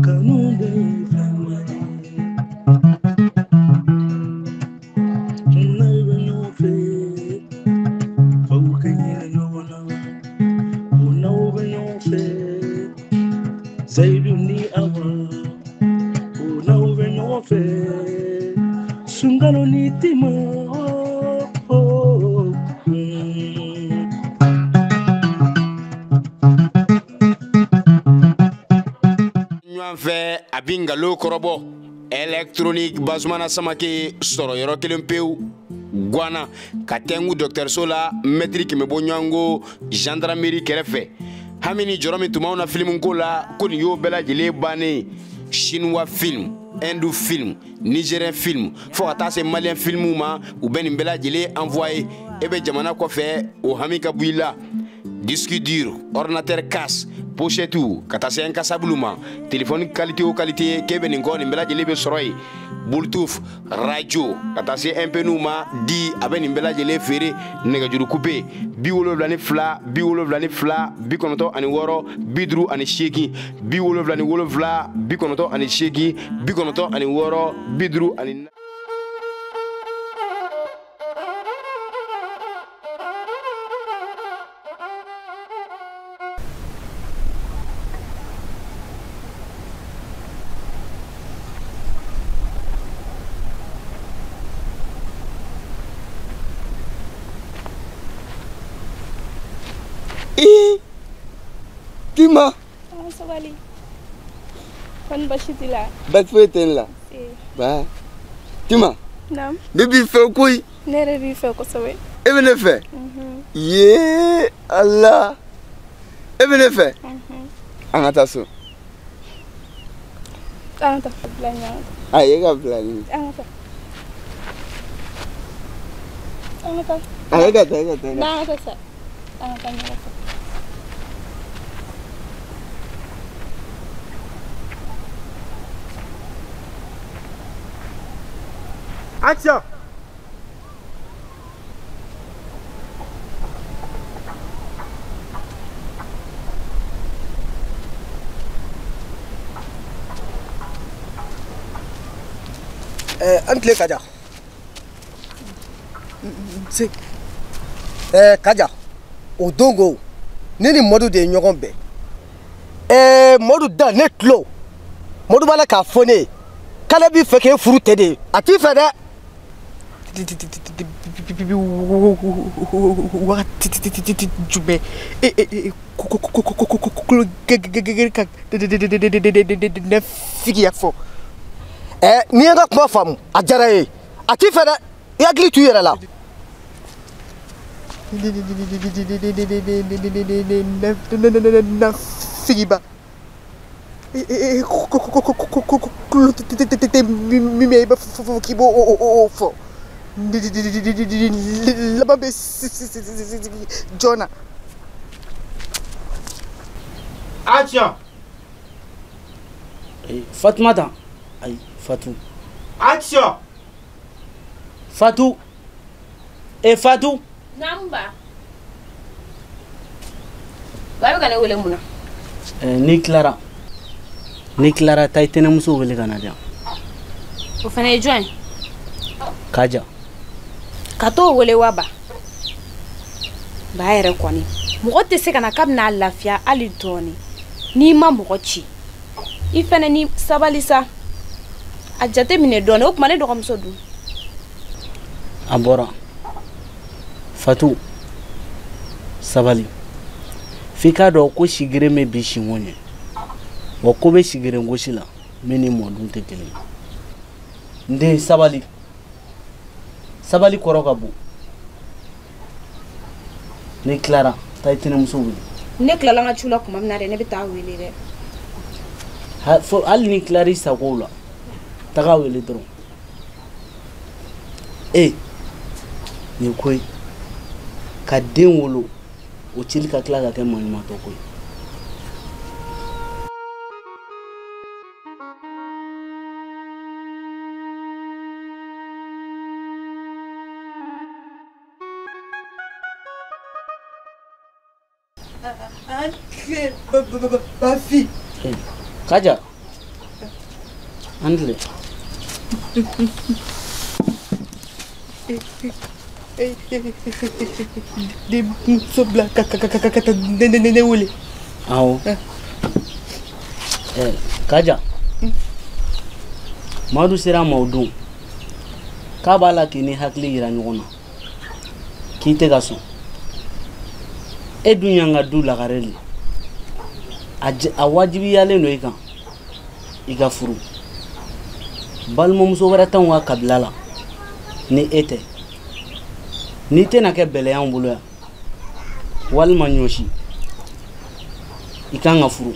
Kanu bɛ fɛnba ye. N'aw bɛ ɲɔgɔn fɛ, f'aw ka hinɛ ɲɔgɔn na. Ko n'aw bɛ ɲɔgɔn fɛ, Seyidu ni Awa. Ko n'aw bɛ ɲɔgɔn fɛ, Sunkalo ni Tima. Ɲɔgɔn fɛ a bɛ nkalon kɔrɔbɔ électronique Bazumana Samake sɔrɔ yɔrɔ kelen pewu Guana ka tɛnku dɔgɔtɔrɔso la mɛtiri 100 bɔ ɲɔgɔnko gendarmerie kɛrɛfɛ. Hami ni jɔrɔ min tun b'anw na filimu ko la, ko nin y'o bɛɛ lajɛlen bannen. Chinois film, Hindou film, Nigérien film, fo ka taa se malien filmuw ma, u bɛ nin bɛɛ lajɛlen envoyé. E bɛ jamana kɔfɛ, o hami ka bɔ i la. Disque dur, ordinateur casse, pochette, ka taa se incassable ma, téléphone qualité o qualité k'e bɛ nin kɔ, nin bɛɛ lajɛlen bɛ sɔrɔ yen. Bluetooth, radio, ka taa se MP9 ma, di a bɛ nin bɛɛ lajɛlen feere. Nɛgɛjuru coupe 72 72 96 58 77 98 96 50 ani. Tima. Ah, sabali. Kɔni baasi t'i la? Baasi foyi tɛ ne la. Ba. Tima. Naamu. Ne b'i fɛ koyi. Ne yɛrɛ b'i fɛ kosɛbɛ. E bɛ ne fɛ? Yee Ala. E bɛ ne fɛ? An ka taa so. An ka taa bila ɲɔgɔn kan. Ayi, e ka bila ɲɔgɔn. An ka taa. An ka taa. Ayi, e ka taa, e ka taa. N'an ka taa sa. An ka taa ɲɔgɔn fɛ. Action! An tile Kaja. Se. Kaja, o don ko ne ni Madu de ye ɲɔgɔn bɛn. Madu da ne tulo. Madu b'a la k'a fɔ ne ye k'ale b'i fɛ k'e furu tɛ de ye. A t'i fɛ dɛ. Wagati jumɛn kulo ka ne figiya fɔ? N'i ye n ka kuma faamu, a diyara n ye. A t'i fɛ dɛ, i hakili t'u yɛrɛ la. Nafigiba kulo tɛ min bɛ i b'a fɔ k'i b'o fɔ. Laban bɛ joona. Action! Fatumata. Ayi, Fatou. Action! Fatou. Eh Fatou. Namba. Ba bɛ ka ne wele mun na? Ni tilara. Ni tilara taa i tɛnɛmuso wele ka na di yan. O fana ye jɔn ye? Kaja. Ka t'o wele wa ba? Ba yɛrɛ kɔni, mɔgɔ tɛ se ka na k'a bɛna lafiya hali dɔɔni n'i ma mɔgɔ ci. I fɛnɛ ni sabali sa. A jate minɛ dɔɔni, o tuma ne dɔgɔmuso dun? A bɔra. Fatou, sabali. F'i k'a dɔn ko sigere bɛ bi sinko ɲɛ. Wa ko bɛ sigere gosi la min ni mɔdun tɛ kelen ye. N den sabali. Sabali kɔrɔ ka bon. N'i tilara, taa i tɛnɛmuso wele. Ne tilala n ka ciw la tuma min na dɛ, ne bɛ taa wele dɛ. Hali n'i tilara i sagow la, taga wele dɔrɔn. Nin ko ye ka den wolo o cili ka tila ka kɛ maɲumantɔ ko ye. Bafi. Kaja. An tile. Denmuso bila ka taa ne wele. Awɔ. Kaja. Madu sera ma o don k'a b'a la k'i ni hakili yira ɲɔgɔn na k'i tɛ ka sɔn. E dun y'an ka du lagare de ye. A wajibiyalen don i kan i ka furu. Balimamuso wɛrɛ t'anw ka kabila la ni e tɛ. N'i tɛna kɛ bɛlɛ y'anw bolo yan walima ɲɔsi, i kan ka furu.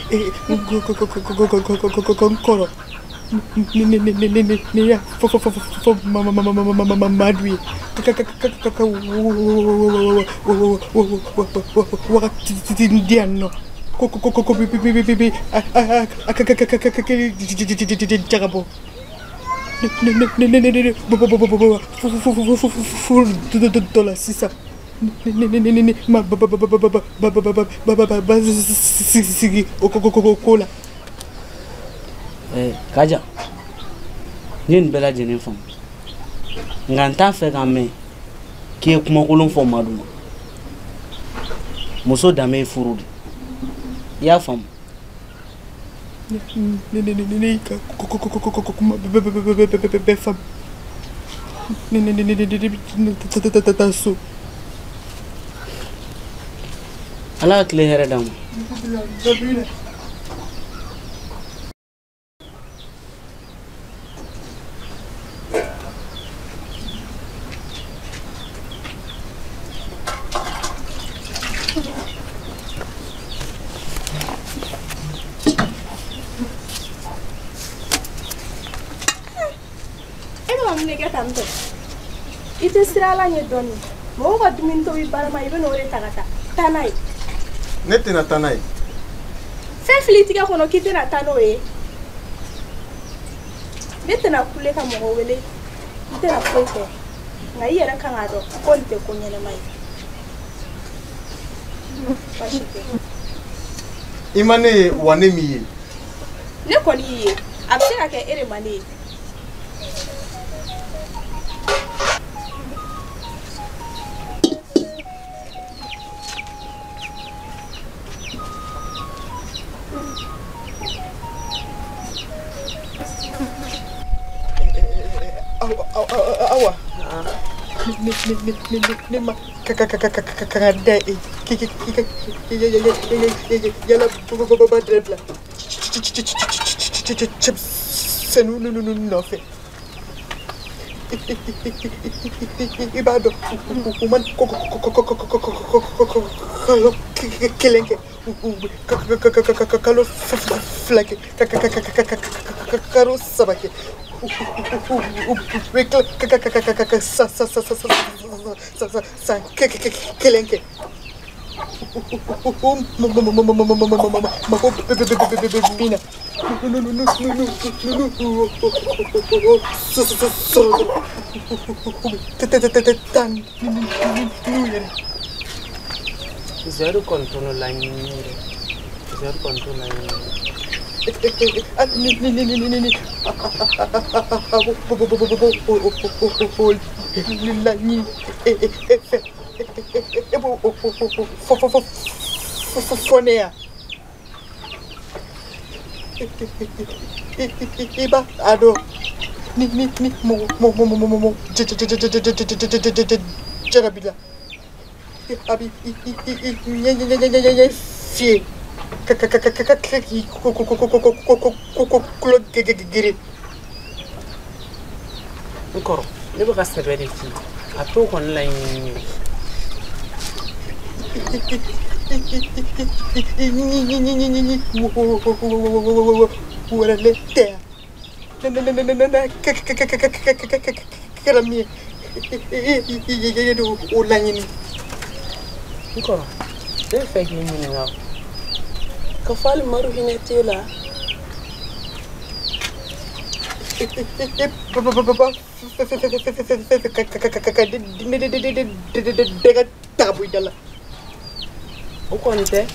N kɔrɔ, ne y'a fɔ Madu ye ka wagati di yan nɔ ko bi a ka jagabɔ ne furu dɔ la sisan. Ne ma ba sigi o ko la. Kaja, n ye nin bɛɛ lajɛlen faamu, nka n t'a fɛ k'a mɛn k'i ye kumakolon fɔ Madu ma. Muso danbe ye furu de, i y'a faamu? Ne y'i ka kuma bɛɛ faamu. Ne bɛ taa so. Ala ka tile hɛrɛ d'an ma. E bɛ ka mun de kɛ tan tɔ? I tɛ siran Ala ɲɛ dɔɔnin. Mɔgɔw ka dumuni tobi barama i bɛ n'o de ta ka taa n'a ye. Ne tɛna taa n'a ye. Fɛn fili i tigɛ kɔnɔ k'i tɛna taa n'o ye. Ne tɛna kule ka mɔgɔ wele, n tɛna foyi kɛ. Nka i yɛrɛ kan k'a dɔn ko nin tɛ ko ɲɛnama ye. Baasi tɛ. I ma ne ye wa ne m'i ye. Ne kɔni y'i ye. A bɛ se ka kɛ e de ma ne ye. Awa, ne ma ka da e yala ba dabila cɛmisɛnninw nɔfɛ. I b'a dɔn u ma kalo kelen kɛ, kalo 2 kɛ, kalo 3 kɛ. U bɛ tila san kelen kɛ. Mako bɛ min na sɔrɔ taa n'u yɛrɛ. Zɛri kɔni t'o laɲini yɛrɛ. Zɛri kɔni t'o laɲini. Laɲini e fɛ, e b'o fɔ ne yan. I b'a dɔn ni mɔgɔ jarabi la, a b'i ɲɛ fiyɛ ka tila k'i kulo gere. N kɔrɔ, ne bɛ ka sɛbɛ de k'i ye. A t'o kɔni laɲini ye. Wɛrɛlen tɛ yan. Ne kɛra min ye, i ye o laɲini. N kɔrɔ, ne bɛ fɛ k'i ɲininka o. Ka fɔ hali Madu hinɛ t'e la. Ka ne dɛgɛ ta ka bɔ i da la. O kɔni tɛ.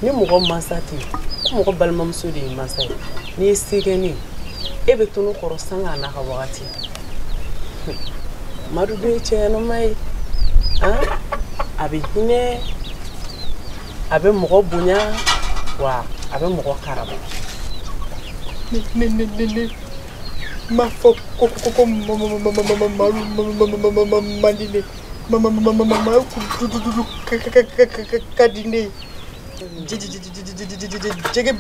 Ni mɔgɔ mansa tɛ yen, ko mɔgɔ balimamuso de ye mansa ye. N'i ye se kɛ ne ye, e bɛ to ne kɔrɔ sanga n'a ka wagati. Madu dun ye cɛ ɲɛnama ye. A bɛ hinɛ, a bɛ mɔgɔ bonya, wa a bɛ mɔgɔ karama. Ne ma fɔ ko Madu man di ne Madu ka di ne ye. Jɛgɛ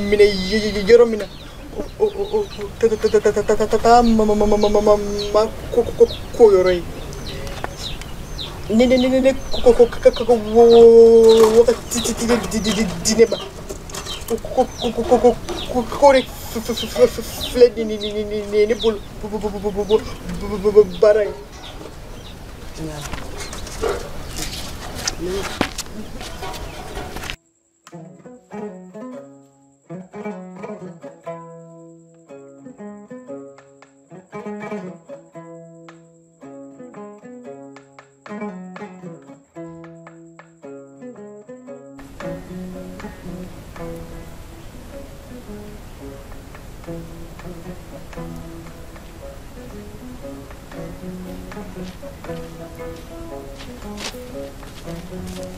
minɛ yɔrɔ min na, o taa ma ko yɔrɔ ye. Ne ko wagati di ne ma. Ko de filɛ ne bolo baara ye.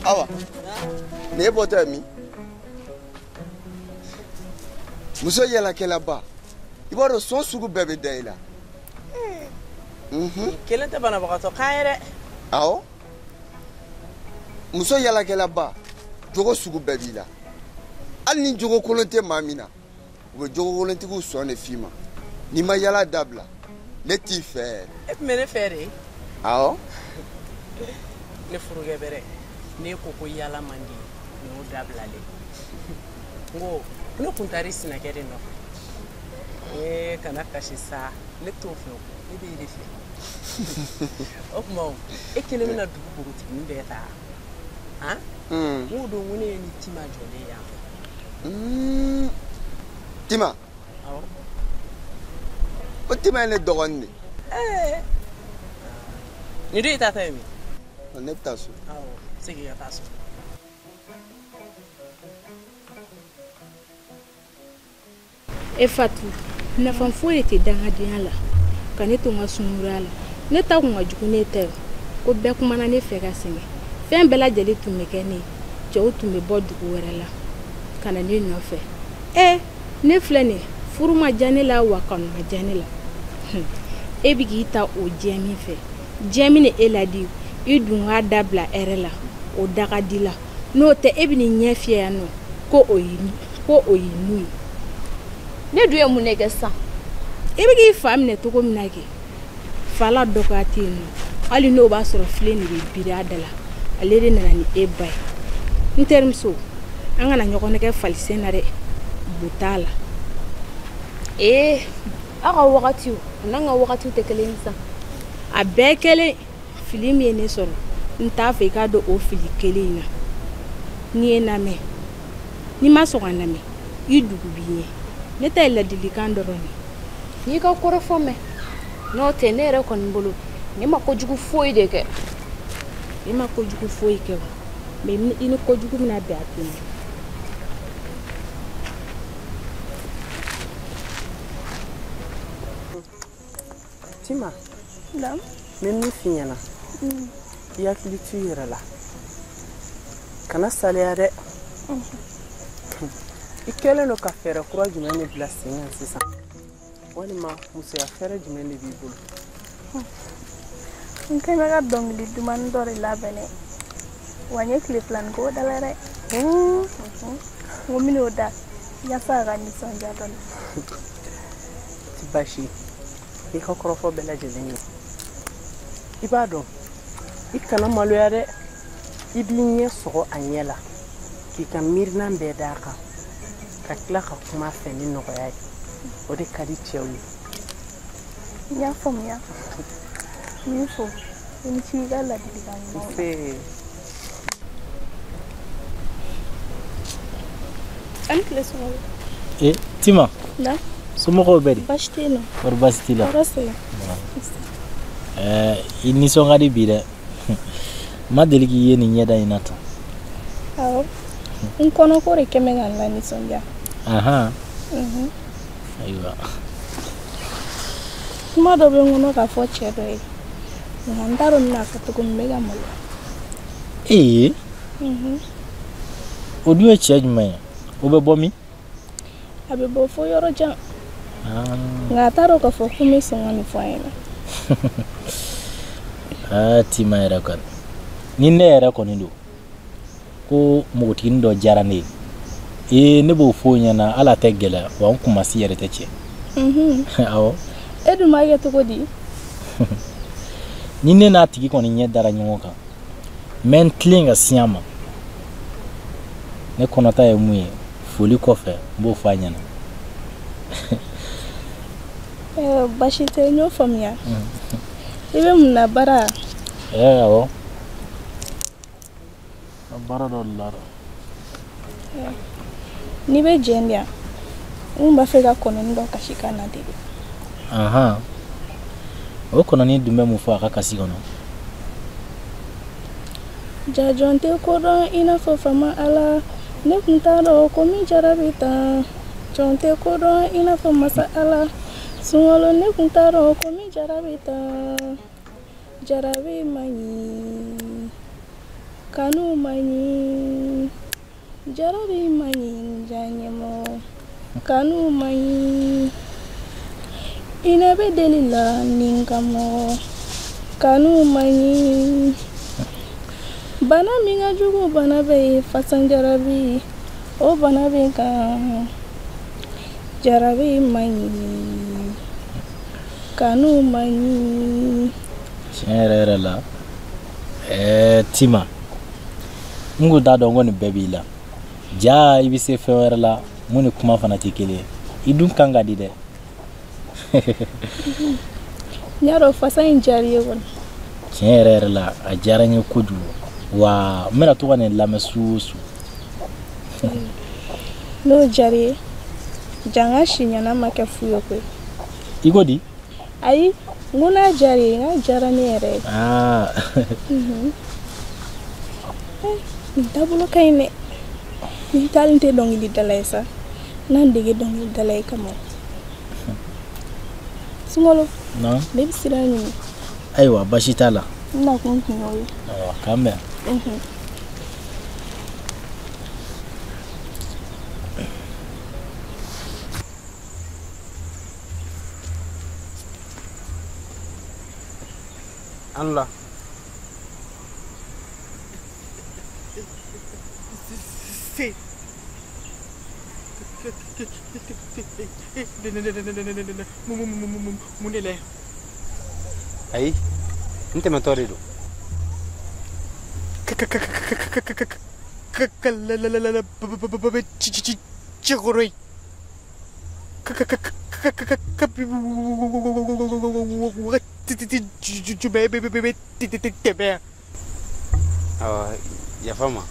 Awa, ne bɔtɔ ye min? Muso yalakɛlaba, i b'a dɔn sɔn sugu bɛɛ bɛ da i la. Kelen tɛ banabagatɔ kan ye dɛ. Awɔ. Muso yalakɛlaba, jogo sugu bɛɛ b'i la. Hali ni jogo kolon tɛ maa min na, u bɛ jogo kolontigiw sɔn de f'i ma. N'i ma yala dabila, ne t'i fɛ yɛrɛ. E tun bɛ ne fɛ de? Awɔ. Ne furukɛ bɛ dɛ. Ne ko yala man di, nin y'o dabilalen. N ko ne kun taara i sinakɛ de nɔfɛ. Ee kana kasi sa, ne t'o fɛ o, ne b'e de fɛ. O tuma e kelen bɛna dugu npogotiginin bɛɛ ta? Han? N k'o don ko ne ye ni Tima jɔlen ye yan fɛ. Tima? Awɔ. O Tima ye ne dɔgɔnin de. Ɛɛ. Nin dun y'i taatɔ ye min? Ne bɛ taa so. Awɔ, segin ka taa so. E Fatu, nafa foyi de tɛ dangadenya la ka ne to n ka sunkuruya la. Ne ta kun ka jugu ne ta ye, ko bɛɛ kumana ne fɛ ka sɛgɛn. Fɛn bɛɛ lajɛlen tun bɛ kɛ ne ye. Cɛw tun bɛ bɔ dugu wɛrɛ la ka na ne nɔfɛ. Ne filɛ nin ye, furu ma diya ne la wa kanu ma diya ne la. E bɛ k'i ta o diɲɛ min fɛ, diɲɛ min e ladi, i dun k'a dabila hɛrɛ la, o da ka di la. N'o tɛ e bɛ n'i ɲɛ fiyɛ yan nɔ ko o y'i nun ye. Ne dun ye mun de kɛ sisan? I bɛ k'i fa minɛ cogo min na kɛ, fa la dɔgɔya tɛ yen nɔ. Hali n'o b'a sɔrɔ filen de bɛ biri a da la, ale de nana ni e ba ye. N terimuso, an kana ɲɔgɔn nɛgɛ falisen na dɛ, bu t'a la. Ee, aw ka wagatiw a n'an ka wagatiw tɛ kelen ye sisan. A bɛɛ kelen. Fili min ye ne sɔrɔ, n t'a fɛ i k'a don o fili kelen in na. N'i ye n lamɛn, n'i ma sɔn ka n lamɛn, i dugu b'i ɲɛ. Ne ta ye ladilikan dɔrɔn de. N'i ka kɔrɔfɔ mɛn, n'o tɛ ne yɛrɛ kɔni bolo, ne ma kojugu foyi de kɛ. I ma kojugu foyi kɛ o, mɛ i ni kojugu bɛna bɛn a kun na. Tima. Naamu. N bɛ min f'i ɲɛna. I hakili to i yɛrɛ la. Kana saliya dɛ. I kɛlen don ka fɛɛrɛ kura jumɛn de bila sen kan sisan? Walima musoya fɛɛrɛ jumɛn de b'i bolo? N kɛn bɛ ka dɔnkili dumanni dɔ de labɛn dɛ. Wa n ye tile filanin k'o da la dɛ. N ko n bɛn'o da yaasa a ka nisɔndiya dɔɔni. Ti baasi ye. I ka kɔrɔfɔ bɛɛ lajɛlen ye. I b'a dɔn, i kana maloya dɛ. I b'i ɲɛ sɔgɔ a ɲɛ la, k'i ka miirina bɛɛ d'a kan, ka tila ka kuma a fɛ ni nɔgɔya ye. O de ka di cɛw ye. N y'a faamuya. N b'i fo. I ni ce i ka ladilikan ɲumanw na. Nse. A ni tile somɔgɔw. E Tima. Na. Somɔgɔw bɛ di? Baasi tɛ yen nɔ. Kɔri baasi t'i la? Tɔɔrɔ si la. I nisɔn ka di bi dɛ. N ma deli k'i ye nin ɲɛda in na tan. Awɔ, n kɔnɔko de kɛ bɛ ka n lanisɔndiya. Ahan. Ayiwa. Kuma dɔ bɛ n kɔnɔ k'a fɔ cɛ dɔ ye, nka n t'a dɔn n bɛna fɔ cogo min, n bɛ ka maloya. Ee. O dun ye cɛ jumɛn ye? O bɛ bɔ min? A bɛ bɔ fo yɔrɔ jan. Nka a t'a dɔn k'a fɔ ko n bɛ sɔn ka nin fɔ a ɲɛna. Aa Tima yɛrɛ kɔni, ni ne yɛrɛ kɔni don ko npogotiginin dɔ diyara ne ye, ee ne b'o fɔ o ɲɛna, hali a tɛ gɛlɛya, wa n kunmasi yɛrɛ tɛ tiɲɛ. Awɔ. E dun b'a kɛ cogo di? Ni ne n'a tigi kɔni ɲɛ dara ɲɔgɔn kan, n bɛ n tilen ka sin a ma. Ne kɔnɔta ye mun ye, foli kɔfɛ n b'o fɔ a ɲɛna. Baasi tɛ, n y'o faamuya. I bɛ mun na baara? Awɔ. Baara dɔ de la dɛ. N'i bɛ jɛn di yan, n kun b'a fɛ ka kɔnɔni dɔ kasi ka na dege. Ahan. O kɔnɔni dun bɛ mun fɔ a ka kasi kɔnɔ? Ja jɔn tɛ ko dɔn i n'a fɔ faama Ala, ne kun t'a dɔn ko min jarabi tan. Jɔn tɛ ko dɔn i n'a fɔ masa Ala, sunkalo ne kun t'a dɔn ko min jarabi tan. Jarabi man ɲi, kanu man ɲi, jarabi man ɲi, diyaɲɛmɔgɔ kanu man ɲi. Hinɛ bɛ deli la ni n ka mɔgɔ, kanu man ɲi. Bana min ka jugu bana bɛɛ ye fasan jarabi, o bana bɛ n kan. Jarabi man ɲi, kanu man ɲi. Tiɲɛ yɛrɛ yɛrɛ la, Tima, n kun t'a dɔn ko nin bɛɛ b'i la. Ja i bɛ se fɛn wɛrɛ la mun ni kuma fana tɛ kelen ye. I dun kan ka di dɛ. N y'a dɔn fasa in diyara i ye kɔni. Tiɲɛ yɛrɛ yɛrɛ la, a diyara n ye kojugu. Wa n bɛna to ka nin lamɛn su o su. N'o diyara i ye, ja n ka si ɲɛna ma kɛ fu ye koyi. I ko di? Ayi, n ko n'a diyara i ye, n k'a diyara ne yɛrɛ ye. Nin taabolo ka ɲi dɛ. Nin taalen tɛ dɔnkilidala ye sa. N'an dege dɔnkilidala ye kama. Sunkalo. Non. Ne bɛ sira ɲini. Ayiwa, baasi t'a la. N nakun tun y'o ye. Ayiwa, k'an bɛn. An la. Se. Mun de la? Ayi, n tɛmɛtɔ de don. Cɛkɔrɔ ye. Wagati jumɛn bɛ tɛmɛ yan? Awɔ, yafa n ma,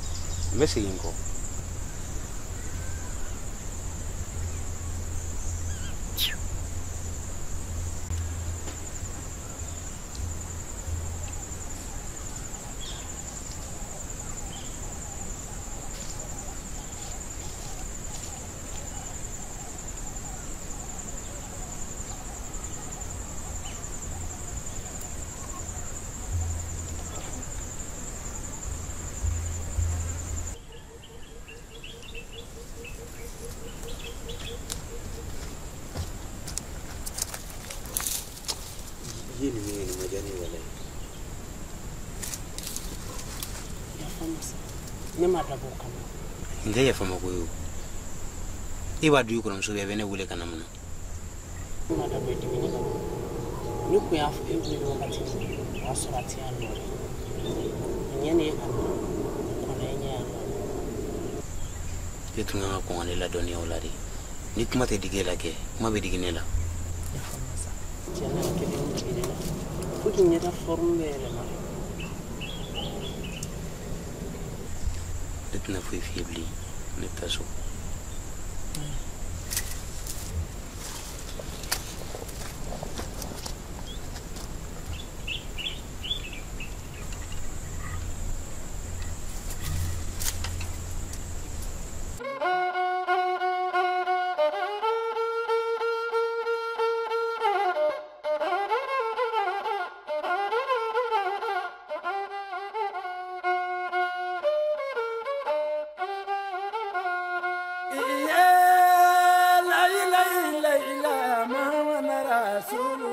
n bɛ segin n kɔ. I ye nin min kɛ, nin ma diya ne ye walayi. Yafa n ma sa, ne ma dabɔ o kama. Nin tɛ yafa ma ko ye o. E b'a dɔn i kɔrɔmuso bɛ yen, a bɛ ne wele ka na mun na? Ne ma dabɔ i dimini kama. Ne kun y'a fɔ e wele wagati min na, o y'a sɔrɔ a tɛ yan nɔ dɛ. Ɲɛ ne ye ka na, kɔnɔ ye ɲɛ yan nɔ. E tun kan ka kɔn ka ne ladɔnniya o la de. Ni kuma tɛ digi e la kɛ, kuma bɛ digi ne la. Yafa n ma sa, tiɲɛ na kelen jigi ne la. Fo k'i ɲɛda forme bɛɛ yɛlɛma. Ne tɛna foyi f'i ye bilen, ne bɛ taa so. La ilaha illallah Muhammad Rasulullah.